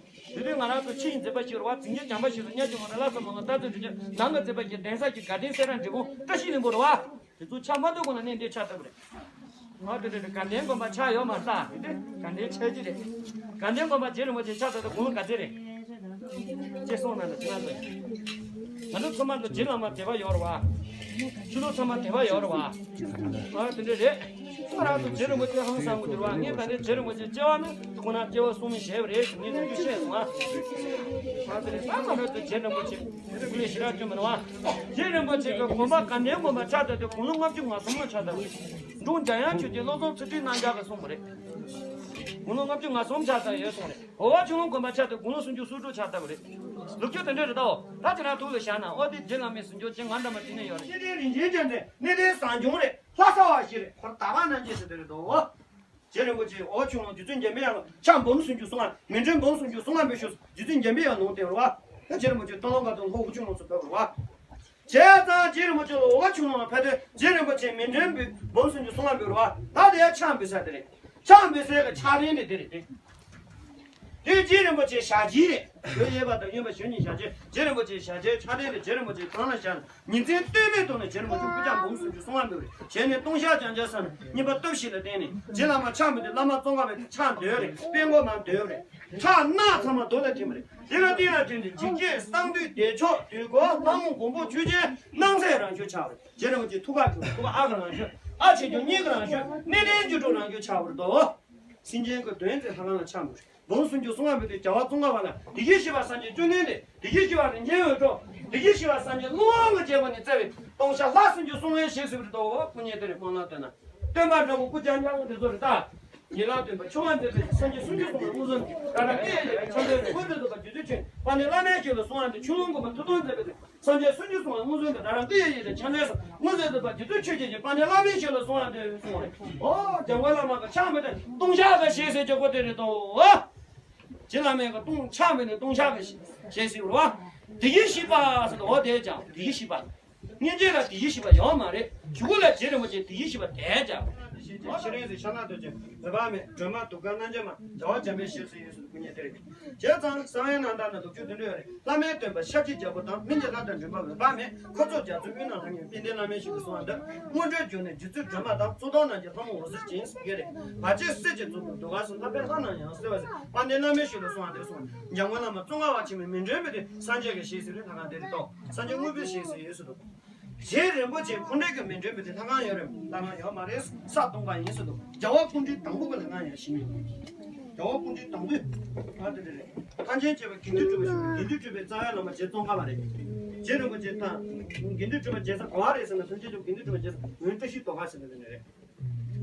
དེ་དུས་ང་རང་ཚོ་ཕྱི་ཡི་མཛད་པ་ཞིག་རེད་བ། རྫིང་བྱེད་བྱམས་པ་ཞིག་རེད། གཉའ་ཆེན་མོ་ན་བླ་ཚེ་མོ་ན་རྟ་ཚེ་དྲུག་ཅུ། ནང་གི་མཛད་པ་ཞིག་གདན་ས་ཞིག་དགའ་ལྡན་སེ་ར་འབྲས་སྤུངས་བཀྲ་ཤིས་ལྷུན་པོ་རེད་བ། དེ་ཚོ་ཕྱག་མ་ཐུབ་གོང་ལ་གནས་འདིར་ཕྱག་བཏབ་པ་རེད། ང་དེ་འདྲ་རེད། དགའ་ལྡན་དགོན་པ་ཕྱག་ཡོད་མ་རེད་ད། དེ་དགའ་ལྡན་ཆགས་ཀྱི་རེད། དགའ་ལྡན་དགོན་པ་རྗེ་རིན་པོ་ཆེ་ཕྱག་བཏབ་དུས་དགུང་ལོ་ག་ཚོད་རེད། ཅེས་གསུངས་གནང་ན་ཅི་ན་ཚོད། ང་ཚོ་ཚང་མ་ཚོ་རྗེ་བླ་མ་དད་པ་ཡོད་རེད་བ། ཆོས་ལུགས་ཚང་མ་དད་པ་ཡོད་རེད་བ། ཨ། དེ་འདྲ་རེད། ང་རང་ཚོ་རྗེ་རིན་པོ་ཆེ་ཧང་སང་གི་འགྱུར་བ། ངས་ད་ནས་རྗེ་རིན་པོ་ཆེ་སྐྱེ་བ་ནི་ཁོང་རྣམ་སྐྱེ་བ་གསུམ་བཞེས་པ་རེད་ཟེར་ངས་ཐུགས་རྒྱུས་ཆེ་སོང་ཨ། ཨ། དེ་རེད། ད་ང་རང་ཚོ་རྗེ་རིན་པོ་ཆེ་སྐུ་ལས་ཞེ་དྲག་སྐྱོན་མི་འདུག་ཨ། རྗེ་རིན་པོ་ཆེ་གི་དགོན་པ་དགའ་ལྡན་དགོན་པ་ཕྱག་བཏབ་དུས་དགུང་ལོ་ལྔ་བཅུ་ང་གསུམ་ལ་ཕྱག་བཏབ་པ་རེད། འབྲོང་འཇམ་དབྱངས་ཆོས་རྗེ་བློ་བཟང་ཚུལ་ཁྲིམས་རྣམ་རྒྱལ་གྱིས་གསུངས་པ་རེད། དགུང་ལོ་ལྔ་བཅུ་ང་གསུམ་ཆགས་ཚར་ཡོད་སོང་རེད། འོ་བ་ཆུ་ལོང་དགོན་པ་ཆགས་དུས་དགུང་ལོ་སུམ་ཅུ་སོ་དྲུག་ཆགས་ཚར་བ་རེད། ལོ་རྒྱུས་དེ་འདྲ་རེད་དོ། ད་ཁྱེད་རང་ཐུགས་ལ་བཞག་ན། ཨོ་དེ་རྗེ་བླ་མའི་གཟིམ་ཆུང་ཅན་ང་འདྲ་མ་དེ་ནས་ཡོད་རེད། ཤེས་ལྡན་རིན་ཆེན་རྒྱལ་མཚན་གནས་བརྟན་བཟང་སྐྱོང་རེད། ལྷ་ས་བ་ཞིག་རེད། ཁོར་དག་པ་རྣམ་རྒྱལ་ཟེར་དེ་རེད་དོ། རྗེ་རིན་པོ་ཆེ་འོ་ཆུ་ལོང་རྗེ་བཙུན་འཇམ་པའི་དབྱངས་ལ་ཕྱག་འབུམ་སུམ་ཅུ་སོ་ལྔ། མཎྜལ་འབུམ་སུམ་ཅུ་སོ་ལྔ་འབུལ་ཞུས། རྗེ་བཙུན་འཇམ་པའི་དབྱངས་ལུང་བསྟན་རེད་བ། ད་རྗེ་རིན་པོ་ཆེ་སྟོད་ལུང་དཀར་སྟོད་ལྷོ་འོ་ཆུ་ལོང་སུ་ཕེབས་རེད་བ། བྱས་ཙང་རྗེ་རིན་པོ་ཆེ་ལ་འོ་ཆུ་ལོང་ལ་ཕེབས་དུས་རྗེ་རིན་པོ་ཆེ་མཎྜལ་འབུལ་འབུམ་སུམ་ཅུ་སོ་ལྔ་འབུལ་རེད་བ། ད་དེ་ཡང་ཕྱག་འབུལ་ས་དེ་རེད། ཕྱག་འབུལ་སའི་གི་ཕྱག་རྟེན་དེ་དེ་རེད་དེ། དེ་རྗེ་རིན་པོ་ཆེ་ཞལ་རྗེས་རེད། བོད་གཡས་པ་དང་གཡོན་པ་གཞོན་ནུའི་ཞལ་རྗེས། རྗེ་རིན་པོ་ཆེ་ཞལ་རྗེས་ཕྱག་རྟེན་དེ་རྗེ་རིན་པོ་ཆེ་གང་ལ་བཞག་ན། ཉིན་མཚན་ལྟོས་མེད་ཐོག་ནས་རྗེ་རིན་པོ་ཆེ་སྐུ་ཕྱག་འབུམ་སུམ་ཅུ་སོ་ལྔ་འབུལ་རེད། བྱས་ནས་ལྟུང་བཤགས་བགྱང་བྱ་ས་ན་གཉིས་པ་སྟོབས་བཞི་ལ་བརྟེན་ནས་རྗེ་བླ་མ་ཕྱག་འབུལ་དུས་བླ་མ་ཙོང་ཁ་པའི་ཕྱག་འདོན་རེད། དཔྲལ་མགོ་མར་འདོན་རེད། ཁྲག་རྣག་ཚང་མ་རྡོ་ལ་ཐིམ་རེད། དེ་ལ་བརྟེན་ལ་བརྟེན་ཏེ་འཇིགས་བྱེད་གསང་འདུས་བདེ་མཆོག་དུས་འཁོར་ལྷ་མོ་མགོན་པོ་ཆོས་རྒྱལ་སྣང་གསལ་རང་བྱོན་ཆགས་རེད། རྗེ་རིན་པོ་ཆེ་ཐུགས་ཁ་ཐུག་ཐུགས་ཁ་ཨ་ཁ་རང་བྱོན། ཨ་ཆེ་ཆུང་གཉིས་ཀ་རང་བྱོན། གནས་བརྟན་བཅུ་དྲུག་རང་བྱོན་ཆགས་པ་རེད་དོ། སེམས་ཅན་གྱི་དོན་མཛད་ལྷ་ཁང་ལ་ཕྱག་འབུལ། འབུམ་སུམ་ཅུ་སོ་ལྔ་འབུལ་དུས་རྒྱལ་བ་ཙོང་ཁ་པ་ལ་བདེ་གཤེགས་ཤེས་དཔལ་སངས་རྒྱས་བཅོམ་ལྡན་འདས། བདེ་གཤེགས་ཤེས་དཔལ་རིན་ཆེན་འོད་འཕྲོ། བདེ་གཤེགས་ཤེས་དཔལ་སངས་རྒྱས་ཀླུ་དབང་གི་རྒྱལ་པོ་ནས་བསྩལ་བའི་ལྟུང་བཤགས་ལྷ་སུམ་ཅུ་སོ་ལྔའི་ཞལ་གཟིགས་པ་རེད་དོ། སྐུ་བརྙན་དེ་རེད། སྨོན་ལམ་བཏོན་ན། སྟོན་པ་འདྲ་བོ་སྐུ་རྐྱང་རྐྱང་དེ་ཚོ་རེད་ད། ཉེ་ལམ་སྟོན་པ་ཆོས་དབང་མཛད་པའི་སངས་རྒྱས་སུམ་ཅུ་སོ་ལྔ་མངོན་སུམ་དུ་ད་ལྟ་སྐད་ཡ་ཡི་ཕྱག་འཚལ་དངོས་གྲུབ་ཐོབ་པ་རྗེ་བཙུན་མཆོད། དཔལ་ལྡན་བླ་མའི་ཞབས་ལ་གསོལ་བ་འདེབས། ཆུ་ལོང་དགོན་པ་ཐུགས་དམ་མཛད་པའི་སངས་རྒྱས་སུམ་ཅུ་སོ་ལྔ་མངོན་སུམ་དུ་ད་ལྟ་སྐད་ཡ་ཡི་ཕྱག་འཚལ་སོང་། མངོན་སུམ་དུ་ཐོབ་པ་རྗེ་བཙུན་མཆོད་ཅན་གྱི་དཔལ་ལྡན་བླ་མའི་ཞབས་ལ་གསོལ་བ་འདེབས་གསུངས་པ་རེད། ཨོ་འཇམ་མགོན་བླ་མ་གི་ཕྱག་འབུལ་དེ་ལྟུང་བཤགས་ཀྱི་ཞལ་གཟིགས་ཀྱི་སྐོར་དེ་རེད་དོ། རྗེ་བླ་མའི་གི་ལྟུང་ཕྱག་འབུལ་དེ་ལྟུང་བཤགས་ཀྱི་ཞལ་གཟིགས་རེད་བ། བདེ་གཤེགས་ཤེས་དཔལ་ཟེར་དུས་འོ་དེ་ཀྱང་བདེ་གཤེགས་ཤེས་དཔལ། སྔོན་ཆད་ལ་བདེ་གཤེགས་ཤེས་དཔལ་ཡོད་མ་རེད། གཞུག་གུ་ལ་རྗེ་རིན་པོ་ཆེ་བདེ་གཤེགས་ཤེས་དཔལ་དེ་ཀྱང་། ཤེས་བྱེད་ཤེས་རིག་ཟེར་ཤ་ན་ལྟོས་ཅན་འོད་དཔག་མེད་སྒྲོན་མ་གདུགས་དཀར་རྣམ་འབྱེད་མ། རྒྱལ་བ་འཇམ་དཔལ་ཞལ་གཟིགས་ཡོད་ཟེར་དུས་སྐུ་བརྙན་དེ་རེད། བྱས་ཙང་གསང་བའི་རྣམ་ཐར་ན་ལོ་རྒྱུས་དེ་འདྲ་ཡོད་རེད། བླ་མའི་སྟོན་པ་ཤཱཀྱའི་རྒྱལ་པོ་དང་། སྨན་གྱི་བླ་དང་མགྲིན་པ་འོད་དཔག་མེད། འཁོར་ཚོགས་རྒྱ་མཚོའི་དབུས་ན་ལྷང་ངེར་དཔལ་ལྡན་བླ་མའི་ཞབས་ལ་གསོལ་བ་འདེབས། སྔོན་འགྲོའི་རྒྱུ་ནི་རྗེ་བཙུན་སྒྲོལ་མ་དང་། གཙུག་ཏོར་རྣམས་ཀྱི་ལྷ་མོ་འོད་ཟེར་ཅན་ཟེར་གྱི་རེད། བར་ཆད་སེལ་བྱེད་གཙོ་བོ་གདུགས་དཀར་གསུམ། ལྷག་པའི་ལྷ་རྣམས་ཡང་གསལ་བར་གཟིགས། དཔལ་ལྡན་བླ་མའི་ཞབས་ལ་གསོལ་བ་འདེབས་གསུངས། འཇམ་མགོན་བླ་མ་ཙོང་ཁ་པ་ཆེན་མོའི་མཎྜལ་འབུལ་དེ་སངས་རྒྱས་ཀྱི་ཞལ་གཟིགས་རེད། ལྷ་ཁང་དེ་རེད་དོ། སངས་རྒྱས་དངོས་པོའི་ཞལ་གཟིགས་ཡོད་ཟེར་དོ། རྗེ་རིན་པོ་ཆེ་ཁོང་རང་གི་མཎྜལ་འབུལ་དེ་ལྷ་ཁང་ཡོད་རེད། ལྷ་ཁང་ཡོད་མ་རེད། ས་སྟོང་པ་ཡིན་ཟེར་དོ། རྒྱལ་བ་སྐུ་ཕྲེང་དང་པོ་གི་ལྷ་ཁང་ཡང་ཞིག་ཡིན། རྒྱལ་བ་སྐུ་ཕྲེང་དང་པོས་ཨ་དེ་འདྲ་རེད། ཐམས་ཅད་མཁྱེན་པ་དགེ་འདུན་གྲུབ་པ་ཞིག་རེད། དགེ་འདུན་གྲུབ་པའི་རྩ་བའི་བླ་མ་རྗེ་ཙོང་ཁ་པ་རེད། རྗེ་རིན་པོ་ཆེ་དང་དགེ་འདུན་གྲུབ་པ་མཇལ་ས་ག་བ་རེད་ཟེར་ན། ཐམས་ཅད་མཁྱེན་པ་དགེ་འདུན་གྲུབ་པ་མཇལ་ས་འོན་བཀྲ་ཤིས་རྡོ་ཁ་ཟེར་ན་དེ་ནས་རེད།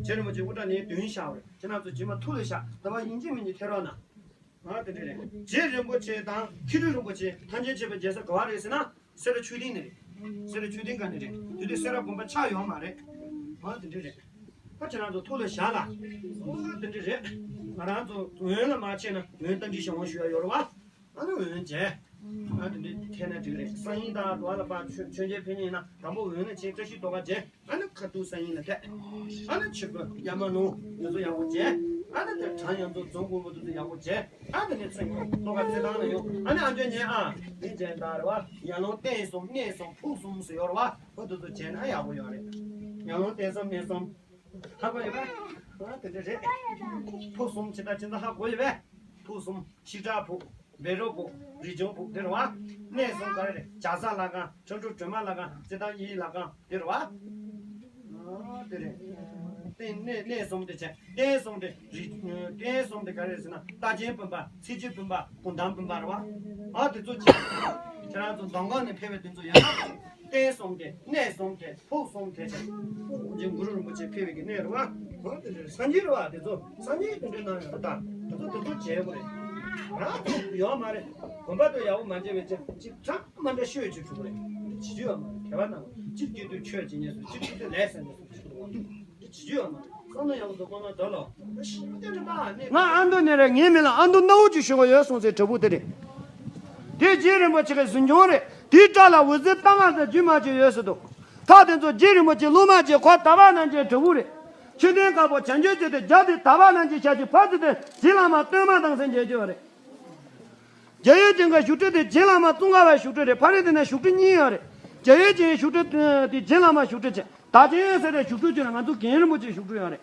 རྗེ་རིན་པོ་ཆེ་དབུ་སྐྲ་ནས་བདུན་བཞག་པ་རེད། ཁྱེད་རང་ཚོ་རྗེས་མ་ཐུགས་ལ་བཞག་ད་བར་ཡིན་གཅིག་མིན་གཅིག་ཐེ་རོགས་གནང་། ཨ་དེ་འདྲ་རེད། རྗེ་རིན་པོ་ཆེ་དང་མཁས་གྲུབ་རིན་པོ་ཆེ་ཐམས་ཅད་མཁྱེན་པ་མཇལ་ས་ག་བ་རེད་ཟེར་ན། སེ་ར་ཆོས་སྡིངས་ནས་རེད། སེ་ར་ཆོས་སྡིངས་སྒང་ནས་རེད། དེ་དུས་སེ་ར་དགོན་པ་ཆགས་ཡོད་མ་རེད། ཨ་དེ་འདྲ་རེད། ད་ཁྱེད་རང་ཚོ་ཐུགས་ལ་བཞག་ལ། ཨ་དེ་འདྲ་རེད། ང་རང་ཚོ་འོན་ལ་མ་ཆས་ན་འོན་རྟ་མགྲིན་ཞལ་དབང་ཞུ་ཡ་ཡོད་རེད་བ། ཨ་ནི་འོན་བྱས། ཨ་དེ་འདྲ་ཐད་ན་འགྲིག་རེད། སང་ཉིན་དང་དུ་བ་ལ་ཕར་མཆོད་མཆོད་མཇལ་ཕེབས་མཁན་ཡིན་ན་དང་པོ་འོན་ལ་ཆས། བཀྲ་ཤིས་རྡོ་ཁ་མཇལ། ཨ་ནི་ཁ་ཐུག་སང་ཉིན་ལ་ཐད། ཨ་ནི་ཆུ་བོ་ཡ་མ་ལུང་ཡོངས་རྫོགས་ཡག་པོ་བྱས། ཨ་ནི་དེ་གྲངས་ཡོངས་རྫོགས་རྫོང་དགོན་པོ་དེ་ཚོ་ཡག་པོ་བྱས། ཨ་ནི་ནི་ཚེ་རྟོགས་ཁ་རྩེ་ཐང་ལ་ཡོང་། ཨ་ནི་ཨ་མཆོད་ཉན་ཨ་ནི་མཇལ་དར་བ་ཡར་ལུང་རྟེན་གསུམ་གནས་གསུམ་ཕུག་གསུམ་ཟེར་ཡོད་རེད་བ། ཨོ་དེ་ཚོ་བྱས་ན་ཡག་པོ་ཡོད་རེད། ཡར་ལུང་རྟེན་གསུམ་གནས་གསུམ། ཧ་གོ་ཡོད་པས། ཨ་དེ་འདྲ་རེད། ཕུག་གསུམ་ཇི་ལྟར་ཇི་ལྟར་ཧ་གོ་ཡོད་པས། ཕུག་གསུམ་ཤིང་བྲག་ཕུག་བཻ་རོ་ཕུག་རི་ལྗོངས་ཕུག་དེ་རེད་བ། གནས་གསུམ་ག་རེ་རེད། བྱ་ས་ལྷ་ཁང་། ཁྲ་འབྲུག་སྒྲོལ་མ་ལྷ་ཁང་། རྩེ་ཐང་དབྱིན་ལྷ་ཁང་དེ་རེད་བ། ཨ་དེ་རེད། རྟེན་གནས་གནས་གསུམ་དེ་བྱས། རྟེན་གསུམ་དེ་རི། རྟེན་གསུམ་དེ་ག་རེ་རེད་ཟེར་ན། རྟ་ཆེན་སྤུན་པ། ཚེ་ཆེན་སྤུན་པ། གུང་ཐང་སྤུན་པ་རེད་བ། ཨ་དེ་ཚོ་བྱས། ཁྱེད་རང་ཚོ་མདོ་ཁམས་ནས་ཕེབས་པའི་དེ་ཚོ་ཡོད་ན། རྟེན་གསུམ་དེ་གནས་གསུམ་དེ་ཕུག་གསུམ་དེ་བྱས། རྗེ་གུ་རུ་རིན་པོ་ཆེ་ཕེབས་པའི་གི་གནས་རེད་བ། ཨ་དེ་རེད། སངས་རྒྱས་རེད་བ། དེ་ཚོ་སངས་རྒྱས་དེ་འདྲའི་གནང་ཡོད་རེད་ད། དེ་ཚོ་དེ་ཚོ་བྱས་དགོས་རེད། རང་ཚོ་ཡོད་མ་རེད། དགོན་པ་དེ་ཡག་པོ་མ་བྱས་པའི་ཆེད་ཅིག་གྲངས་མ་འདྲ་ཤོད་ཅིག་བྱུང་རེད། འདི་བྱེད་རྒྱུ་ཡོད་མ་རེད། དད་པ་གནང་། གཅིག་སྐྱིད་དུས་ཆོས་བྱེད་ཉེས་སུ། གཅིག་སྐྱིད་དུས་ལས་ཟེར་ཉེས་སུ་བྱེད་དགོས། འདི་བྱེད་རྒྱུ་ཡོད་མ་རེད། བསམ་བློ་ཡག་པོ་འདུག་དགོས་ན་འདོད་ལོ། ཤི་སྟེ་རེད་པ་ནི། ང་ཨ་མདོ་ནས་རེད། ངའི་མིང་ལ་ཨ་མདོ་སྣ་བོ་ཅིག་ཞུ་གི་ཡོད་གསུངས་ཚེ་དྲིལ་བུ་དེ་རེད། དེ་རྗེ་རིན་པོ་ཆེ་གི་གཟིམ་ཆུང་རེད། དེའི་བྲག་ལ་འོད་ཟེར་ལྟ་སྔ་ཟེར་རྒྱུད་མ་ཅིག་ཡོད་ཟེར་འདུག་ཐག་དེ་ཚོ་རྗེ་རིན་པོ་ཆེ་སློབ་མ་ཅིག་ཁོ་དག་པ་རྣམ་རྒྱལ་དྲིལ་བུ་རེད། མཆོད་རྟེན་དཀར་པོ་བྱང་ཆུབ་ཀྱི་དེ་རྒྱབ་དེ་དག་པ་རྣམ་རྒྱལ་ཞབས་ཀྱི་ཕར་ཚུར་དེ་རྗེ་བླ་མ་སྟོན་མ་དང་ཟེར་མཇལ་རྒྱུ་རེད། རྒྱ་ཡོལ་ཅན་གྱི་བཞུགས་ཁྲི་དེ་རྗེ་བླ་མ་ཙོང་ཁ་པའི་བཞུགས་ཁྲི་རེད། ཕ་རི་དེ་ན་བཞུགས་ཁྲི་གཉིས་ཡོད་རེད། རྒྱ་ཡོལ་ཅན་གྱི་བཞུགས་ཁྲི་དེ་རྗེ་བླ་མ་བཞུགས་ཁྲི་བྱས། དག་ཅན་ཟེར་རེད། བཞུགས་ཁྲི་བྱས་ན་ང་ཚོ་རྒན་རིན་པོ་ཆེའི་བཞུགས་ཁྲི་ཡོད་རེད།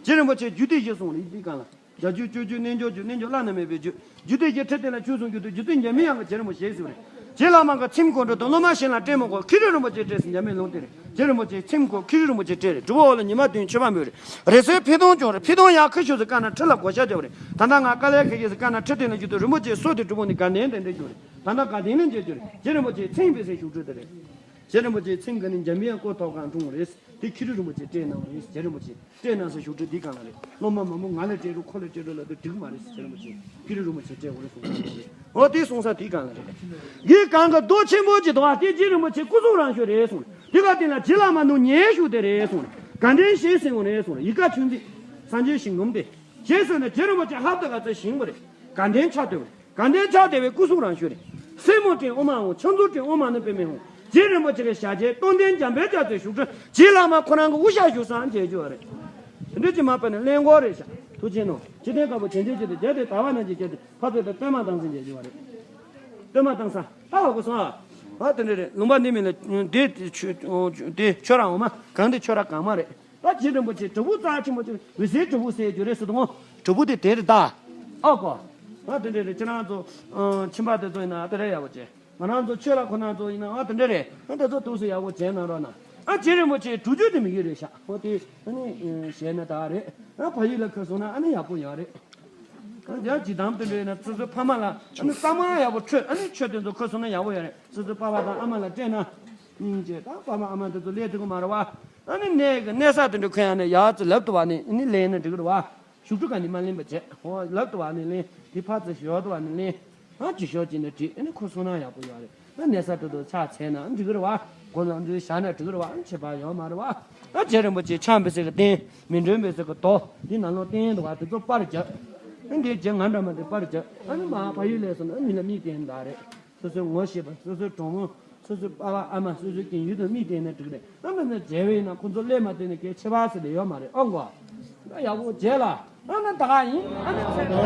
རྗེ་རིན་པོ་ཆེ་རྒྱུད་སྡེ་བཞི་གསུངས་རེད། འདི་གང་ལ། རྒྱ་རྒྱུད་སྤྱོད་རྒྱུད་རྣལ་འབྱོར་རྒྱུད། རྣལ་འབྱོར་བླ་ན་མེད་པའི་རྒྱུད། རྒྱུད་སྡེ་བཞི་ཁྲི་སྟེང་ལ་ཆོས་གསུང་རྒྱུད་དུ་རྗེ་བཙུན་འཇམ་པའི་དབྱངས་ཀྱི་རྗེ་རིན་པོ་ཆེ་ཞེས་ཟེར་བ་རེད། རྗེ་བླ་མ་གི་ཚེམས་སྐོར་འགྲོ་དང་སློབ་མ་གཞན་ལ་སྤྲད་མི་དགོས། མཁས་གྲུབ་རིན་པོ་ཆེ་སྤྲད་ཟེར་འཇམ་པའི་ལུང་བསྟན་རེད། རྗེ་རིན་པོ་ཆེ་ཚེམས་སྐོར་མཁས་གྲུབ་རིན་པོ་ཆེ་སྤྲད་རེད། སྒྲུབ་པ་འོག་ལ་ཉི་མ་བདུན་མཆོད་པ་འབུལ་རེད། རེས་གཟའི་ཕུད་གཏོང་སྦྱོང་རེད། ཕུད་གཏོང་ཡག་ཁུ་བྱུག་ཟེར་བཀའ་ན་ཁྲི་ལ་བགོ་བཤའ་རྒྱབ་རེད། ད་ལྟ་ང་དཀའ་ལས་ཁག་ཁག་ཟེར་བཀའ་ན་ཁྲི་སྟེང་ལ་རྒྱུ་དུ་རིན་པོ་ཆེ་སོགས་དེ་སྒྲུབ་པོ་ནི་དགའ་ལྡན་དེ་འདྲ་རྒྱུ་རེད། ད་ལྟ་དགའ་ལྡན་ལ་འཇལ་རྒྱུ་རེད། རྗེ་རིན་པོ་ཆེ་ཚེམས་འབུལ་སའི་བཞུགས་ཁྲི་དེ་རེད། རྗེ་རིན་པོ་ཆེ་མཚན་ག་ནི་འཇམ་དབྱངས་སྐུ་ཐོག་ཁང་འཁྲུངས་པ་རེད། དེ་ཁྱི་རི་རིན་པོ་ཆེ་སྤྲད་གནང་བ་རེད། རྗེ་རིན་པོ་ཆེ་སྤྲད་གནང་ཟེར་བཞུགས་ཁྲི་འདི་གང་ལ་རེད། སློབ་མ་མང་པོ་ང་ལ་སྤྲད་རོགས་ཁོ་ལ་སྤྲད་རོགས་ལབ་དུས་འགྲིག་མ་རེད། རྗེ་རིན་པོ་ཆེ་ཁྱི་རི་རིན་པོ་ཆེ་སྤྲད་དགོས་རེད་གསུངས་གནང་བ་རེད། འོ་དེ་གསུངས་ས་དེ་གང་ལ་རེད། དེ་གང་གི་རྡོ་ཆེན་པོ་ཅིག་འདུག་བ། དེ་རྗེ་རིན་པོ་ཆེ་སྐུ་གཟུགས་རང་ཤོས་རེད་གསུངས། དེ་ག་དེ་ལ་རྗེ་བླ་མ་ནུ་ཉེ་ཤོས་དེ་རེད་གསུངས། དགའ་ལྡན་ཞེས་ཟེར་བ་རེད་གསུངས། ཡི་ག་ཆུན་ཚིག་སངས་རྒྱས་ཞིང་སྒོམ་དེ། རྗེ་ཟེར་ན་རྗེ་རིན་པོ་ཆེ་ཧབ་ཏེ་ག་ཚོད་ཞིང་པ་རེད། དགའ་ལྡན་ཕྱག་དེ་བ་རེད། དགའ་ལྡན་ཕྱག་དེ་བའི་སྐུ་གཟུགས་རང་ཤོས་རེད། སེ་མོ་སྤྲིན་ཨོ་མ་འོང་། ཕྱག་མཛུབ་སྤྲིན་ཨོ་མ་ནི་པདྨེ་འོང་། རྗེ་རིན་པོ་ཆེ་གི་ཞབས་རྗེས་རྟོགས་ལྡན་འཇམ་དཔལ་རྒྱ་མཚོའི་བཞུགས་ཁྲི་རྗེ་བླ་མ་ཁོ་རང་གི་དབུ་ཞྭ་བཞུགས་སའང་མཇལ་རྒྱུ་བ་རེད། དེ་འདྲ་ཅིག་མ་པ་ནི་གླེན་གོ་རེད་ཤག་ཐུགས་རྗེ་གནང་། ཅི་ཐེན་དཀར་པོ་དེ་འདྲ་ཅིག་དེ་རྒྱ་དེ་དར་བ་ནང་གི་རྒྱ་དེ་ཕ་ཚོ་དེ་སྟོན་མ་བཏང་ཟིན་མཇལ་རྒྱུ་བ་རེད། སྟོན་མ་བཏང་ས་ཨ་བ་གོ་སོང་ཨ། ཨ་དེ་འདྲ་རེད། ལུང་པ་འདི་མིན་ལ་དེ་ཆོས་དེ་ཆོས་ར་འོ་མ་གང་དེ་ཆོས་ར་གང་མ་རེད། ད་རྗེ་རིན་པོ་ཆེ་གྲུ་བུ་རྩ་ཆེན་པོ་ཅིག་འོད་ཟེར་གྲུ་བུ་ཟེར་རྒྱུ་རེད་ཟེར་དུས་ངོ་། གྲུ་བུ་དེ་དེ་རེད་ད། ཨ་ཀོ། ང་དེ་འདྲ་རེད། ཁྱེད་རང་ཚོ་ཨ་ཁྱིམ་པ་དེ་ཚོ་ཡིན་ན་དེ་རེད་ཡག་པོ་བྱས། ང་རང་ཚོ་ཆོས་ལ་ཁོ་ན་ཚོ་ཡིན་ན་ཨ་དེ་འདྲ་རེད། ཨ་དེ་ཚོ་ཐུགས་སུ་ཡག་པོ་བྱས་གནང་རོགས་གནང་། ཨ་རྗེ་རིན་པོ་ཆེ་གྲུ་བཅུ་དེ་མི་གི་རེད་ཤག་ཨོ་དེ་ཨ་ནི་ཞལ་ནས་ད་རེད། ཨ་ཕ་ཡུལ་ལ་ཁ་སོང་ན་ཨ་ནི་ཡག་པོ་ཡོད་རེད། ཨ་ཡང་ཇི་དམ་དེ་འདྲ་ཡིན་ན་སོ་སོའི་ཕ་མ་ལ་ཨ་ནི་གཙང་མ་ཡག་པོ་མཆོད། ཨ་ནི་མཆོད་དེ་ཚོ་ཁ་སོང་ན་ཡག་པོ་ཡོད་རེད། སོ་སོའི་པ་ཕ་དང་ཨ་མ་ལ་སྤྲད་ན། སྙིང་རྗེ་དང་པ་མ་ཨ་མ་འདི་ཚོ་ལས་དེ་གོ་མ་རེད་བ། ཨ་ནི་གནས་གི་གནས་ས་དེ་འདྲ་ཁོ་ཡང་ནས་ཡར་ཚུར་ལབ་ཏུ་བ་ནི་ཨ་ནི་ལེན་ན་འགྲིག་གི་རེད་བ། བཞུགས་ཁྲི་ག་ནས་མ་ལེན་པ་བྱས། ཧོ་ལབ་ཏུ་བ་ནི་ལེན། དེ་ཕར་ཚུར་ཞོར་དུ་བ་ནི་ལེན། ཨ་ཅི་ཞོར་ཅི་ནས་བྲིས། ཨ་ནི་ཁོ་སོང་ན་ཡག་པོ་ཡོད་རེད། ཨ་གནས་ས་དེ་ཚོ་ཕྱག་འཚལ་ན་འགྲིག་གི་རེད་བ། སྒོ་ལང་འདི་བཞག་ན་འགྲིག་གི་རེད་བ། ཨ་ནི་ཁྱད་པར་ཡོད་མ་རེད་བ། ཨ་རྗེ་རིན་པོ་ཆེ་ཕྱག་འབུལ་ས་གི་རྟེན། མི་མགྲོན་འབུལ་ས་གི་རྡོ། འདི་ནང་ལོགས་རྟེན་འདུག་བ། དེ་ཚོ་པར་རྒྱབ། ཨ་འདི་རྗེ་ང་འདྲ་མ་འདི་པར་རྒྱབ། ཨ་ནི་མ་ཕ་ཡུལ་ལས་སོང་ན་ཨ་མི་ལ་མིག་བསྟན་ད་རེད། སོ་སོའི་ངོ་ཤེས་པ། སོ་སོའི་གྲོགས་མོ། སོ་སོའི་པ་ཕ་ཨ་མ། སོ་སོའི་རྒན་ཡུལ་དུ་མིག་བསྟན་ནས་འགྲིག་རེད། ཨ་མ་ནི་མཇལ་བས་ན་ཁོ་ཚོ་སླེབས་མ་སླེབས་ནས་སྐད་ཆེ་བ་ཟེར་ལས་ཡོད་མ་རེད། ཨོ་གོ། ཨ་ཡག་པོ་མཇལ་ལ། ཨ་ན་ད་ག་ཡིན། ཨ་ནི་ཚེ།